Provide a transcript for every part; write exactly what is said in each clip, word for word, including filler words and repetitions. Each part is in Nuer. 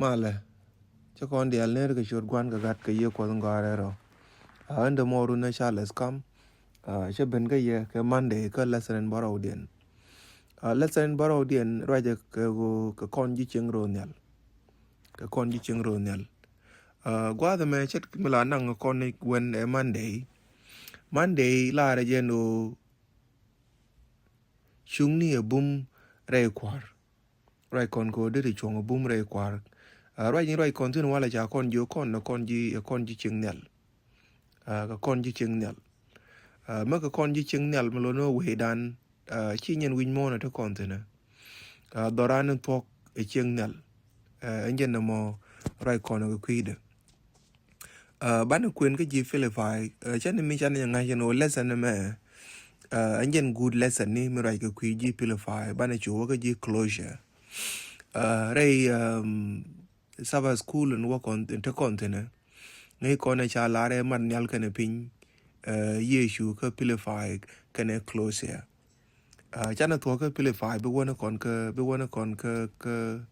Malɛ. Cä kɔn diaal ner kɛ ciöt Gua̱n kɛ Gat kɛ Yiëë Kuɔth in gɔaa rɛl rɔ. A ɣän dämuɔɔrun ɛ Charles Kam. A cä ben kä yɛ kɛ Monday kä lesson in bärɔwdiɛn. A lesson in bärɔwdiɛn ruacɛ kɛ ɣöö kɛ kɔn ji̱ cieŋ rööl nhial. Kɛ kɔn ji̱ cieŋ rööl nhial. A gua̱a̱th ɛmɛ ce̱tkɛ mi la naŋ kɔn ni wen ɛ Monday. Monday laarɛ jɛ ɛn ɣöö cuŋni ɛ bum rɛy kua̱r. Ruac kɔn kɛ ɣöö deri cuɔ̱ŋ ɛ bum rɛy kua̱r. A ruac ni ruac kɔn thi̱n walɛ ca kɔn jiök kɔn ɛ kɔn ji̱, ɛ kɔn ji̱ cieŋ nhial. A kɛ kɔn ji̱ cieŋ nhial. A mɛ kɛ kɔn ji̱ cieŋ nhial mi lo̱n ɣöö wecdan, a ci nyɛn wi̱c muɔ̱ɔ̱n ɛ te kɔn thi̱n ɛ. A dhɔran in thuɔ̱k ɛ cieŋ nhial. A ɛn jɛn ɛmɔ ruac kɔn ɛ kɛ kui̱dɛ. A banɛ kuën kä ji̱ Philippi, a cä ni mi canɛ jɛ ŋa̱c ɛn ɣöö lesson ɛmɛ, a ɛn jɛn guut lesson ni mi ruac kɛ kui̱ ji̱ Philippi, banɛ cu wä kä ji̱ Colossians. A rɛy, um, Sabbath school in wä kɔn, in te kɔn thi̱n ɛ. Ŋäc kɔn ɛ ca lar ɛ mat nhial kɛnɛ piny, a Yecu kä Philippi kɛnɛ Colossians. A canɛ thuɔ̱k kä Philippi bi wänɛ kɔn kä, bi wänɛ kɔn kä, kä,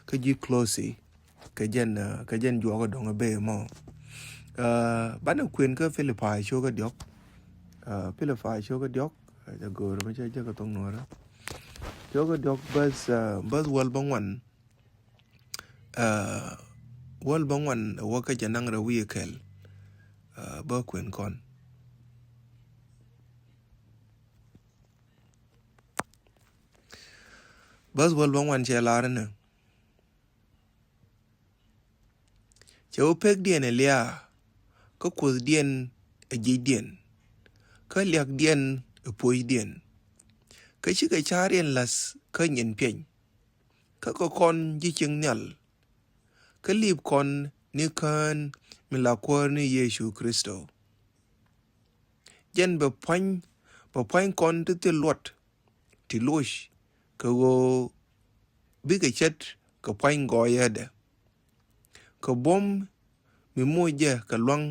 kä ji̱ Colossians. Kɛ jɛn, a kɛ jɛn juɔk ɛ dɔ̱ŋ ɛ bee mɔ. A banɛ kuën kä Philippi cio̱kä diɔ̱k. A Philippi cio̱kä diɔ̱k, a jɛ go̱o̱r mi cɛ jɛ kɛ thok nuɔrä. Cio̱kä diɔ̱k bäth, a bäth wäl bä ŋuan. A wäl bä ŋuan ɛ wä kä jɛ naŋ rɛw wi̱i̱ kɛl. A bä kuën kɔn. Bäth wäl bä ŋuan cɛ lar inɛ. Cɛ wä pekdiɛn ɛ lia̱a̱, kä kuothdiɛn ɛ jiecdiɛn, kä liakdiɛn ɛ puɔ̱cdiɛn. Kä cikɛ ca̱riɛn la̱th kä nyin piɛny. Kä kɛ kɔn ji̱ cieŋ nhial, kä liip kɔn ni kään mi la Kuäär ni Yecu Kritho. Jɛn bɛ pua̱ny, bɛ pua̱ny kɔn ti thil luɔt ti loc, kɛ ɣöö bikɛ ce̱t kɛ pua̱ny gɔɔyädɛ. Kɛ buɔ̱m mi moc jɛ kɛ lua̱ŋ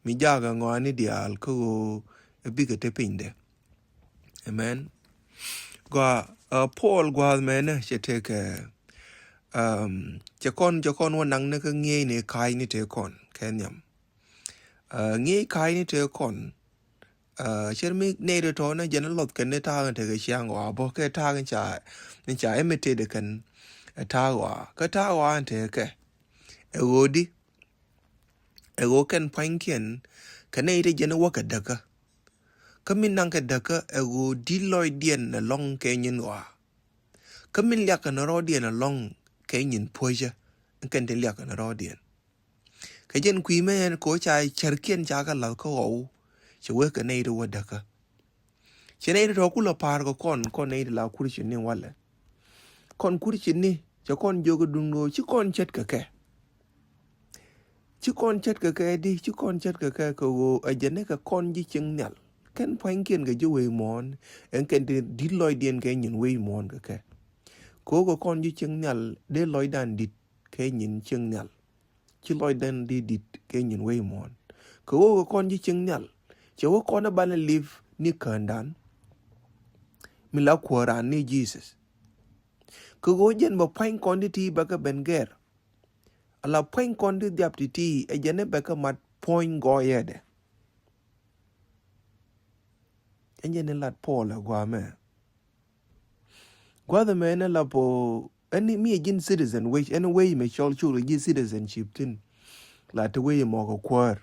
mi jaakɛ ŋɔaani diaal kä ɣöö ɛ bikɛ te pinydɛ. Amen. Gɔaa, a Paul gua̱a̱th mɛnɛ cɛ tekɛ, um, cɛ kɔn, cɛ kɔn wä naŋ ni kä ŋi̱eecni ka̱a̱cni tëë kɔn kɛ nhiam. A ŋi̱eec ka̱a̱cni tëë kɔn, a cɛr mi nɛy ti tɔ̱ ni jɛn lɔth kɛn ni ta̱a̱ in tekɛ ciaŋ ɣɔaa bä kɛ ta̱a̱ in ca, in ca imitate kɛn ɛ ta̱a̱ ɣɔaa. Kä ta̱a̱ ɣɔaa in tekɛ ɛ ɣöö di, ɛ ɣöö kɛn pua̱nykiɛn kɛ nɛy ti jɛn wä kɛ däkä. Kä min naŋ kɛ däkä ɛ ɣöö di lɔcdiɛn ɛlɔ̱ŋ kɛ nyin ɣɔaa. Kä min liakɛ ni rɔɔdiɛn ɛlɔ̱ŋ kɛ nyin puɔ̱cä in kɛn tin liakɛ ni rɔɔdiɛn. Kɛ jɛn kui̱ mɛ ɛn kɛ ɣöö ca cärkiɛn ca kɛ la̱th kä ɣɔw, cɛ wee kɛ nɛy ti wä däkä. Cɛ nɛy ti tɔ̱ kulɛ pa̱a̱r kɛ kɔn, kɔn nɛy ti la Kurcini walɛ. Kɔn Kurcini, cɛ kɔn jiök i̱ duŋ ɣöö ci kɔn ce̱tkɛ kɛ. Ci kɔn ce̱tkɛ kɛ di, ci kɔn ce̱tkɛ kɛ kɛ ɣöö ɛ jɛn ni kɛ kɔn ji̱ cieŋ nhial. Kɛn pua̱nykiɛn kɛ ji̱ wec muɔ̱ɔ̱n, ɛn kɛn ti di̱t lɔcdiɛn kɛ nyin wec muɔ̱ɔ̱n kɛ kɛ. Kɛ ɣöö kɛ kɔn ji̱ cieŋ nhial dee lɔcdan di̱t kɛ nyin cieŋ nhial. Ci lɔcdan di di̱t kɛ nyin wec muɔ̱ɔ̱n. Kɛ ɣöö kɛ kɔn ji̱ cieŋ nhial, cɛ wä kɔn ɛ banɛ live ni käändan mi la Kuääran ni Jesus. Kɛ ɣöö jɛn bɛ pua̱ny kɔn ti ti bɛ kɛ ben gɛr. Ala pua̱ny kɔn ti dhiap ti ti ɛ jɛn ɛ bɛ kɛ mat puɔ̱ny gɔɔyädɛ. Ɛn jɛn ni lat Paul ɛ gua̱a̱mɛ. Gua̱a̱th ɛmɛ ɛn ɛ la po ɛn mi ɛ ji̱n citizen wec, ɛn wec mɛ cɔl col kɛ ji̱ citizenship thi̱n. La te wec ɛmɔ kɛ kuäär.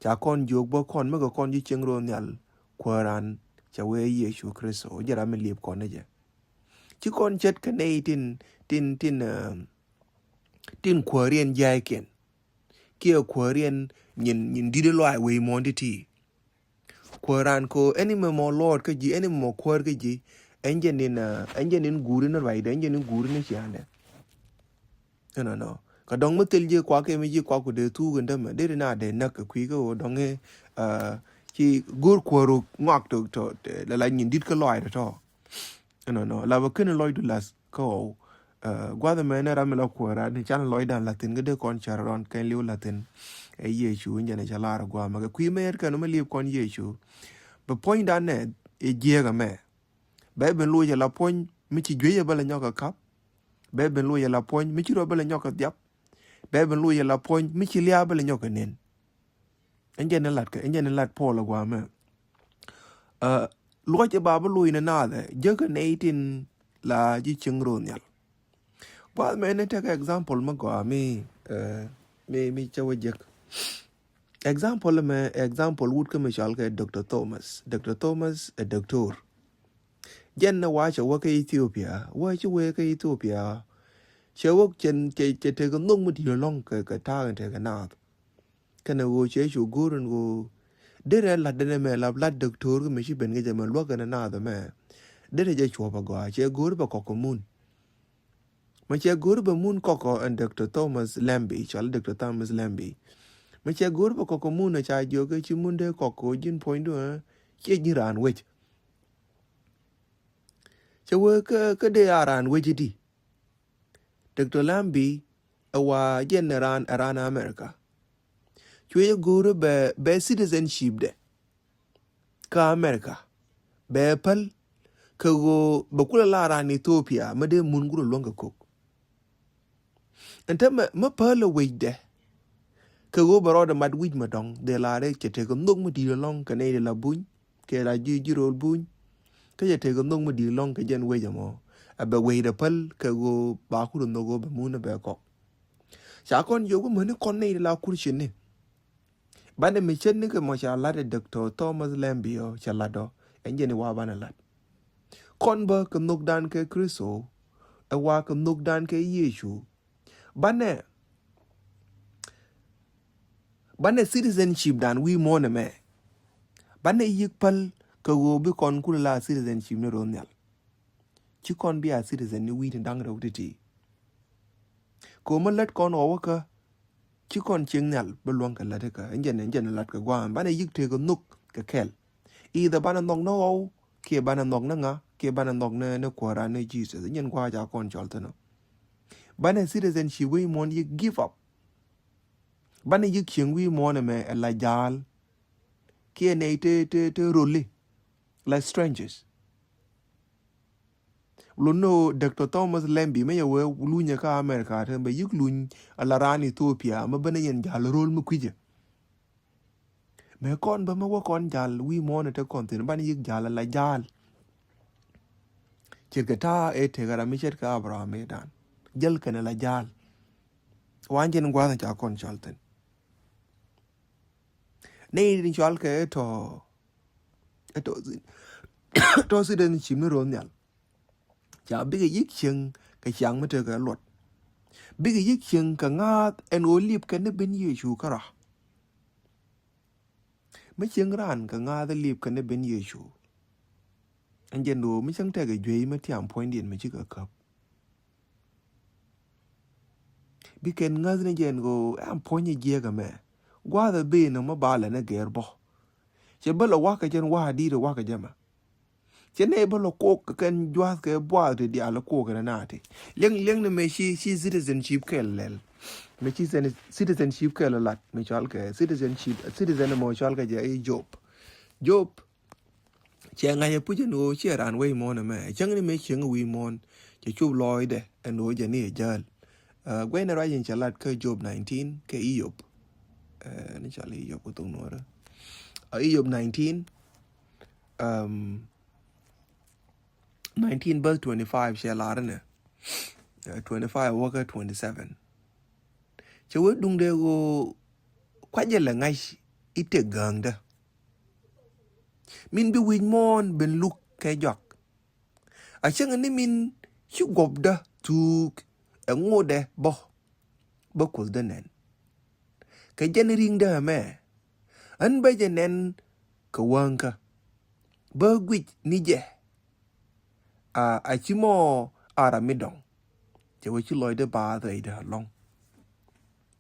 Ca kɔn jiök bä kɔn mi kɛ kɔn ji̱ cieŋ rööl nhial Kuääran cɛ wee Yecu Kritho jɛ ram mi liep kɔn ni jɛ. Ci kɔn ce̱tkɛ nɛy tin, tin, tin, eh, tin kuääriɛn jia̱a̱ckiɛn. Kiɛ kuääriɛn nyin, nyin di̱t luaac wec muɔ̱ɔ̱n ti ti. Kuääran ko ɛn imɛ mɔ lɔɔt kä ji̱, ɛn imɛ mɔ kuäär kä ji̱. Ɛn jɛ nin, ah, ɛn jɛ nin guuri ni ruacdɛ, ɛn jɛ nin guuri ni cia̱a̱ndɛ. Ɛnɔnɔ. Kä dɔ̱ŋ mi thil ji̱ kuak kɛ mi ji̱ kuak ku dee thuuk in dämɛ. Dee ri na dee näk kɛ kui̱ kä ɣöö dɔ̱ŋ i̱, ah, ci go̱o̱r kuäär ɣöö ŋɔak tɔ, tɔ, tɔ, la, la nyin di̱t kä lɔaacdɛ tɔ. Ɛnɔnɔ. La bä ken lɔcdu lath kä ɣɔw. Ah, gua̱th ɛmɛ ni ram mi la kuäär ni can lɔcdan la̱thi̱n kä dee kɔn cär rɔn kɛn li̱w la̱thi̱n. Ɛ Yecu in jɛn ɛ cɛ lar gua̱a̱mɛ kɛ kui̱ mɛ yɛt kɛn mi li̱p kɔn Yecu. Bɛ puɔ̱nydan nɛ ɛ jiääk ɛmɛ. Bɛ ben loc ɛ la puɔ̱ny mi ci juey ɛ bä la nyɔk ɛ kap. Bɛ ben lo̱c ɛ la puɔ̱ny mi ci rɔ bä lɛ nyɔk kɛ dhiap. Bɛ ben lo̱c ɛ la puɔ̱ny mi ci lia̱a̱ bä lɛ nyɔk kɛ nen. Ɛn jɛn in lat kɛ, ɛn jɛn in lat Paul ɛ gua̱a̱mɛ. Luɔc ɛ ba bä lo̱c ni naath ɛ jäkä nɛy tin la ji̱ cieŋ ro̱o̱ nhial. Gua̱a̱th mɛ ni tekɛ example mi gɔaa mi, mi, mi cɛ wä jek. Example mɛ, example wut kä mi cɔal kɛ Doctor Thomas. Doctor Thomas ɛ doctor. Jɛn ni wa cɛ wä kä Ethiopia, wä ci wee kä Ethiopia. Cɛ wä cɛ, cɛ, cɛ tekɛ nhok mi di̱i̱t ɛlɔ̱ŋ kɛ, kɛ ta̱a̱ in tekɛ naath. Kɛnɛ ɣöö cɛ cu go̱o̱r ɛn ɣöö derɛ lat denɛ mɛ la lat doctor kä mi ci ben kɛ jɛ mɛ luäk kɛnɛ naath ɛmɛ. Derɛ jɛ cuɔp agɔaa, cɛ go̱o̱r bɛ kɔk kɛ mun. Mɛ cɛ go̱o̱r bɛ mun kɔk kɔ ɛn Doctor Thomas Lembi, cɔal Doctor Thomas Lembi. Mɛ cɛ go̱o̱r bɛ kɔk kɛ mun ɛ ca jiök kɛ ci mun dee kɔk kɛ ɣöö ji̱n puɔ̱nydu ɛ ciɛ ji̱n raan wec. Cɛ wee kä, kä dee a raan wec i̱di. Doctor Lembi ɛ wa jɛn ɛ raan, ɛ raan America. Cuɛ jɛ go̱o̱r bɛ, bɛ citizenship dɛ kä America bɛ päl kɛ ɣöö bɛ kulɛ la raan Ethiopia mi dee mun kulɛ luäŋ kɛ kok. Ɛn te mɛ, mɛ päl ɛ wecdɛ kɛ ɣöö bɛ rɔɔdɛ mat wi̱c mɛ dɔ̱ŋ, dee la rɛy cɛ tekɛ nhok mi di̱i̱t ɛlɔ̱ŋ kɛ nɛy dee la buny kɛ la ji̱, ji̱ ro̱o̱l buny. Kä cɛ tekɛ nhok mi di̱i̱t ɛlɔ̱ŋ kɛ jɛn wec ɛmɔ. Ɛ bɛ wecdɛ päl kɛ ɣöö ba kulɛ nhok ɣöö bɛ mun ɛ bɛ kɔk. Ca kɔn jiök wä mäni kɔn nɛy dee la kur ciëtni. Banɛ mi cät ni kɛ mɔ ca lat ɛ Doctor Thomas Lembi ɔ cɛ lat ɔ. Ɛn jɛn i̱ wa banɛ lat. Kɔn bä kɛ nhökdan kɛ Kritho. Ɛ wa kɛ nhökdan kɛ Yecu. Banɛ, banɛ citizenship dan wi̱i̱ muɔ̱ɔ̱n ɛmɛ. Banɛ yi̱k päl kɛ ɣöö bi kɔn kulɛ la citizenship ni ro̱o̱ nhial. Ci kɔn bi a citizen ni wi̱i̱ tin da̱ŋ rɛw ti̱ti̱. Kɛ ɣöö mi lät kɔn ɣɔw kä ci kɔn cieŋ nhial bi luäŋ kɛ lät kä. Ɛn jɛn, ɛn jɛn lat kɛ gua̱a̱m banɛ yi̱k tëëk kɛ nhök kɛ kɛl. Either banɛ nhɔk ni ɣɔw kiɛ banɛ nhɔk ni ŋa kiɛ banɛ nhɔk ni, ni kuääran ni Jesus. Ɛn jɛn gua̱a̱ ca kɔn cɔl thi̱n ɔ. Banɛ citizenship wi̱i̱ muɔ̱ɔ̱n yi̱k give up. Banɛ yi̱k cieŋ wi̱i̱ muɔ̱ɔ̱n ɛmɛ ɛ la ja̱a̱l kiɛ nɛy te, te, te roli la strangers. Lun ni ɣöö Doctor Thomas Lembi mi yɛ wee lunyɛ kä America te bɛ yi̱k luny a la raan Ethiopia mi ben a yɛn ja̱l ro̱l mi kui̱cɛ. Mɛ kɔn bä mi wä kɔn ja̱l wi̱i̱ muɔ̱ɔ̱n te kɔn thi̱n banɛ yi̱k ja̱l a la ja̱l. Ce̱tkɛ ta̱a̱ ëë tekɛ ram mi ce̱tkɛ Abraham ëë dan jäl kɛn a la ja̱l. Wan jɛn gua̱a̱th ca kɔn cɔl thi̱n. Nɛy tin cɔal kɛ tɔ, tɔ, tɔ citizenship ni ro̱o̱ nhial. Ca bikɛ yi̱k cieŋ kɛ ciaŋ mi tekɛ luɔt. Bikɛ yi̱k cieŋ kɛ ŋa̱a̱th ɛn ɣöö lip kɛn ni ben Yecu kärɔa. Mi cieŋ raan kɛ ŋa̱a̱th lip kɛn ni ben Yecu. Ɛn jɛn ɣöö mi cäŋ tekɛ juey mi tiam puɔ̱nydiɛn mi cikɛ käp. Bi kɛn ŋäth ni jɛn ɣöö ɛn puɔ̱ny jiɛk ɛmɛ. Gua̱a̱th ɛ ben ɔ mi ba lɛ ni gɛr bä. Cɛ bä lɛ wakä jɛn wa̱a̱ di̱i̱t ɛ wakä jɛ mɛ. Cɛ nɛy bä lɛ kok kɛ kɛn jua̱th kɛ buath ti diaal kok kɛn naati. Liɛŋ, liɛŋ ni mɛ ci, ci citizenship kɛl lɛl. Mɛ ci citizenship kɛl lat mɛ cɔal kɛ citizenship, citizen mɔ cɔal kɛ jɛ i̱ Job. Job. Cɛ ŋa̱c ɛ puc ɛn ɣöö ciɛ raan wec muɔ̱ɔ̱n ɛmɛ. Cäŋ ni mëë cieŋ wi̱i̱ muɔ̱ɔ̱n cɛ cop lɔɔcdɛ ɛn ɣöö jɛ ni ɛ jäl. Guɛcnɛ ruac in cɛ lat kä Job nineteen kɛ Iyop. Ni cɔal Iyop kɛ thok nuɔrä. Iyop nineteen, nineteen verse twenty-five cɛ lar ɛnɛ. Twenty-five wäkä twenty-seven. Cɛ wee duŋdɛ ɣöö kuacɛ lɛ ŋa̱c i̱ tëk gääŋdä. Min bi wi̱c muɔ̱ɔ̱n ben luk kɛ jɔak. A cäŋ ni min ci guɔpdä thuuk ɛ ŋotdɛ bä, bä kuothdä nɛn. Kɛ jɛn ri̱ŋdä ɛmɛ, ɣän bä jɛ nɛn kɛ wäŋkä. Bä guic ni jɛ. A, a ci mɔ a ram mi dɔŋ. Cɛ wee ci lɔcdɛ baath rɛydɛ alɔŋ.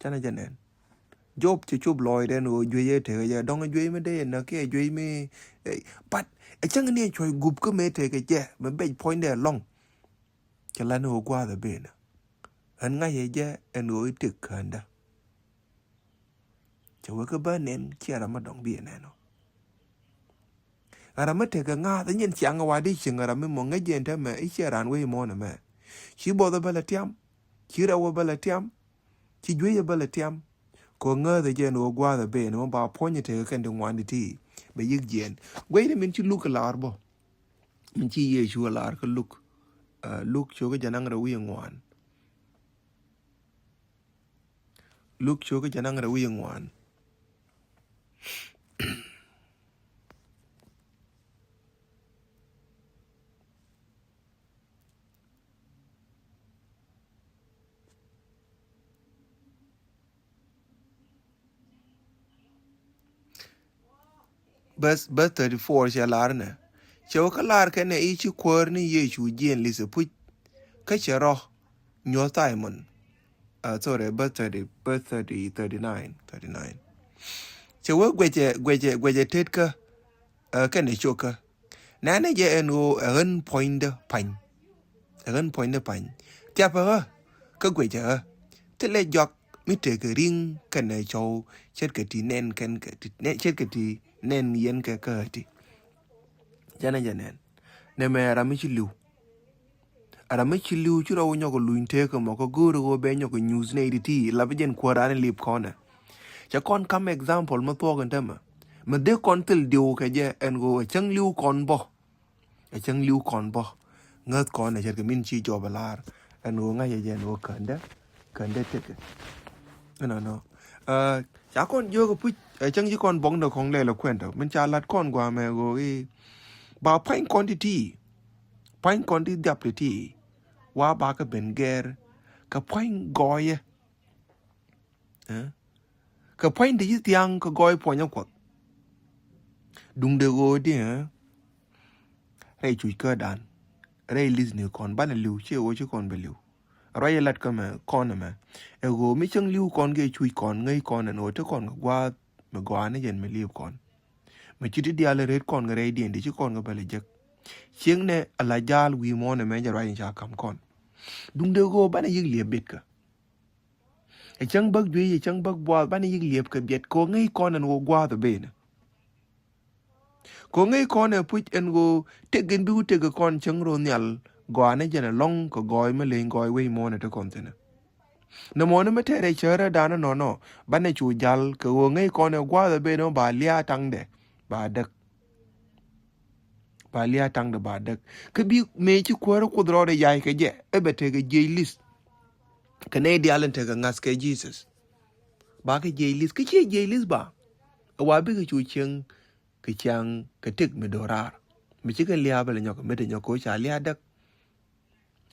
Canɛ jɛ nɛn. Job cɛ cop lɔcdɛ ni ɣöö juey ɛ tekɛ jɛ dɔŋ juey mi dee yɛ näk kiɛ juey mi, but ɛ cäŋ ni ɛ cuɔ̱c gup kä mëë tekɛ jɛ mi bɛc puɔ̱nydɛ alɔŋ. Cɛ lat ni ɣöö gua̱a̱th ɛ benä. Ɣän ŋa̱cɛ jɛ ɛn ɣöö i̱ tëk kändä. Cɛ wee kä bä nɛn ciɛ ram mi dɔŋ bi ɛ nɛn ɔ. Ram mi tekɛ ŋa̱a̱th inyɛn ciaŋ wa di cieŋ ram mi mɔ ŋäc jɛ ɛn täämɛ i̱ ciɛ raan wec muɔ̱ɔ̱n ɛmɛ. Ci buɔth ɛ bä lɛ tiam. Ci rɛw ɛ bä lɛ tiam. Ci juey ɛ bä lɛ tiam. Kɛ ɣöö ŋääth ɛ jɛ ɛn ɣöö gua̱a̱th ɛ ben mɔ ba puɔ̱ny ɛ tekɛ kɛn ti ŋuan ti ti bɛ yi̱k jiɛn. Guey ni min ci Luk ɛ lar bä. Min ci Yecu ɛ lar kä Luk. Luk cio̱kä jɛ naŋ rɛw wi̱i̱ ŋuan. Luk cio̱kä jɛ naŋ rɛw wi̱i̱ ŋuan. Bäth, bäth thirty four cɛ lar nɛ. Cɛ wä kä lar kɛnɛ i̱ ci kuäär ni Yecu jiɛn li̱th ɛ puc. Kä cɛ rɔ nyuɔ̱th Thaimon. Uh, sorry, bäth thirty, bäth thirty, thirty nine, thirty nine. Cɛ wä guɛcɛ, guɛcɛ, guɛcɛ tet kä, uh, kɛnɛ cok kä. Nɛnɛ jɛ ɛn ɣöö ɛ ɣän puɔ̱nydä pa̱ny. Ɛ ɣän puɔ̱nydä pa̱ny. Thiapɛ ɣä kä guecɛ ɣä. Thilɛ jɔak mi tekɛ ri̱ŋ kɛnɛ cɔw ce̱tkɛ ti nɛn kɛn kɛ ti nɛ ce̱tkɛ ti nɛn yɛn kɛ kä ɣä ti. Jɛn ɛ jɛ nɛn. Nɛmɛ ɛ ram mi ci li̱w. Ɛ ram mi ci li̱w ci rɔ wä nyɔk kɛ luny tekä mɔ kä go̱o̱rä ɣöö bɛ nyɔk kɛ nyuuth nɛy ti ti lapä jɛn kuäär an lip kɔnɛ. Cɛ kɔn kam example mi thuɔk in tämɛ. Mi dhek kɔn thil diw kɛ jɛ ɛn ɣöö ɛ cäŋ li̱w kɔn bɔ. Ɛ cäŋ li̱w kɔn bä. Ŋäth kɔn ɛ ce̱tkɛ min ci jɔp ɛ lar. Ɛn ɣöö ŋa̱c ɛ jɛ ɛn ɣöö kändä, kändä tekɛ. Ɛnɔnɔ. Ca kɔn jiök ɛ puc ɛ cäŋ ci kɔn buɔ̱ŋdɛ kɔŋ lɛl ɛ kuɛn tɔ min ca lat kɔn gua̱a̱mɛ ɣöö i̱ ba pua̱ny kɔn ti̱ti̱. Pua̱ny kɔn ti dhiap ti̱ti̱. Wa ba kɛ ben gɛr kɛ pua̱ny gɔɔyɛ. Kɛ puɔ̱ny ti ci thia̱a̱ŋ kɛ gɔɔy puɔ̱nyä Kuɔth. Duŋdɛ ɣöö di rɛy cuc kädan rɛy li̱thni kɔn banɛ li̱w ciɛ ɣöö ci kɔn bɛ li̱w. Ruac ɛ lat kä mɛ kɔn ɛmɛ ɛ ɣöö mi cäŋ li̱w kɔn kɛ cuc kɔn ŋäc kɔn ɛn ɣöö te kɔn kɛ gua̱a̱th mi gɔaa ni jɛn mi li̱w kɔn. Mi ci ti diaal ɛ ret kɔn kɛ rɛydiɛn di ci kɔn kɛ bɛ lɛ jek. Cieŋnɛ ala jaal wi̱i̱ muɔ̱ɔ̱n ɛmɛ jɛ ruac in ca ka̱m kɔn. Duŋdɛ ɣöö banɛ yi̱k liɛp bitkä. Ɛ cäŋ bäk juey ɛ cäŋ bäk buath banɛ yi̱k liɛp kɛ biɛt kɛ ɣöö ŋäc kɔn ɛn ɣöö gua̱a̱th ɛ ben. Kɛ ɣöö ŋäc kɔn ɛ puc ɛn ɣöö tëk in bi wä tëk kɔn cäŋ ro̱o̱ nhial gɔaa ni jɛn ɛlɔ̱ŋ kɛ gɔɔy mi leny gɔɔy wec muɔ̱ɔ̱n ɛ te kɔn thi̱n ɛ. Nɛ muɔ̱ɔ̱n mi tɛɛrɛ cärä danɔ nɔnɔ banɛ cu jal kɛ ɣöö ŋäc kɔn ɛ gua̱a̱th ɛ ben ɔ ba lia̱a̱ taŋdɛ ba däk. Ba lia̱a̱ taŋdɛ ba däk. Kä bi mëë ci kuäärä Kuoth rɔɔdɛ yay kɛ jɛ ɛ bɛ tekɛ jiec li̱th. Kɛ nɛy diaal in tekɛ ŋa̱th kɛ Jesus. Ba kɛ jiec li̱th kä ciɛ jiec li̱th ba. Ɛ wa bikɛ cu cieŋ kɛ ciaŋ kɛ tëk mi do̱raar. Mi cikɛ lia̱a̱ bɛ lɛ nyɔk mi te nyɔk kɛ ca lia̱a̱ däk.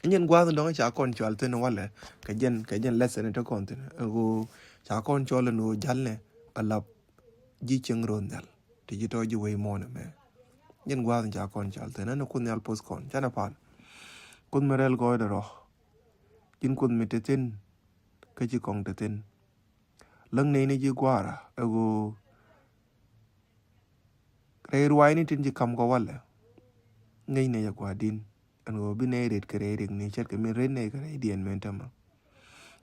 Nyɛn gua̱a̱th in dɔ̱ŋ ca kɔn cɔal thi̱n walɛ kɛ jɛn kɛ jɛn lesson in te kɔn thi̱n. Ɛ ɣöö ca kɔn cɔl in ɣöö jalnɛ a lap ji̱ cieŋ ro̱o̱n nhial. Ti ji̱ tɔ̱ ji̱ wec muɔ̱ɔ̱n ɛmɛ. Nyɛn gua̱a̱th in ca kɔn cɔal thi̱n ɛn Kuoth nhial poth kɔn canɛ pal. Kuoth mi rɛl gɔɔydɛ rɔ. Ji̱n Kuoth mi te thi̱n kä ci kɔŋ te thi̱n. Läŋ nɛy ni ji̱ gua̱a̱ra ɛ ɣöö rɛy ruaacni tin ci ka̱m kɔ walɛ. Ŋäcnɛ jɛ gua̱a̱r di̱n ɛn ɣöö bi nɛy ret kɛ rɛy rikni ce̱tkɛ min ret nɛy kɛ rɛydiɛn mɛn tämɛ.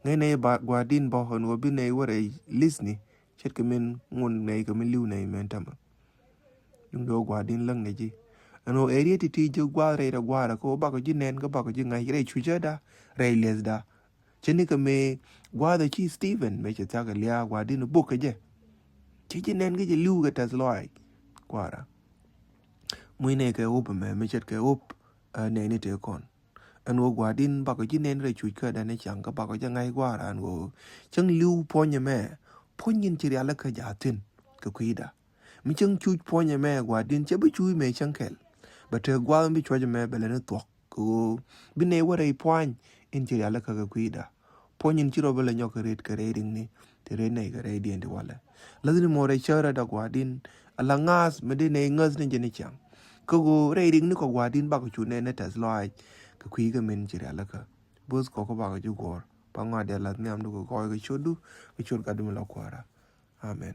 Ŋäcnɛ jɛ gua̱a̱r di̱n bä ɛn ɣöö bi nɛy wä rɛy li̱thni ce̱tkɛ min ŋun nɛy kɛ min li̱w nɛy mɛn tämɛ. Duŋdɛ ɣöö gua̱a̱r di̱n läŋnɛ ji̱ ɛn ɣöö ɛ riet ti̱ti̱ ji̱ gua̱a̱th rɛy rɛ gua̱a̱r ɛ kɛ ɣöö bakɔ ji̱ nɛn kä bakɔ ji̱ ŋa̱c rɛy cucäda rɛy li̱ethda. Cä ni kɛ mëë gua̱a̱th ɛ ci Stephen mëë cɛ thia̱k ɛ lia̱a̱ gua̱a̱r di̱n bok kɛ jɛ. Cä ji̱ nɛn kä jɛ li̱w kɛ tɛth lɔaac gua̱a̱ra. Muc nɛy kɛ ɣöp ɛmɛ mi ce̱tkɛ ɣöp ɛ nɛy ni tëë kɔn. Ɛn ɣöö gua̱a̱r di̱n bakɔ ji̱ nɛn rɛy cuc kädɛ ni ciaŋ kä bakɔ jɛ ŋa̱c gua̱a̱ra ɛn ɣöö cäŋ li̱w puɔ̱ny ɛmɛ puɔ̱ny in ci rialikä ja̱a̱thin kɛ kui̱da. Mi cäŋ cuc puɔ̱ny ɛmɛ gua̱a̱r di̱n cɛ bi cuc mëë cäŋ kɛl. Bɛ te gua̱a̱th in bi cuɔ̱c ɛmɛ bɛ lɛ ni thuɔ̱k kɛ ɣöö bi nɛy wä rɛy pua̱ny in ci rialikä kɛ kui̱da. Puɔ̱ny in ci rɔ bä lɛ nyɔk kɛ ret kɛ rɛy riŋni ti ret nɛy kɛ rɛydiɛn ti walɛ. Läthni mɔ rɛy cärä da gua̱a̱r di̱n ala ŋa̱a̱th mi dee nɛy ŋäth ni jɛ ni ciaŋ. Kä ɣöö rɛy riŋni kɔ gua̱a̱r di̱n bakɔ cu nɛn ni tɛth lɔaac kɛ kui̱ kɛ min ci rialikä. Bo̱th kɔ kä bakɔ ji̱ guɔ̱ɔ̱r. Pa ŋɔaat diaal lath nhiamdu kɛ gɔɔy kɛ ciötdu kɛ ciöt Gatdu mi la Kuäärä. Amen.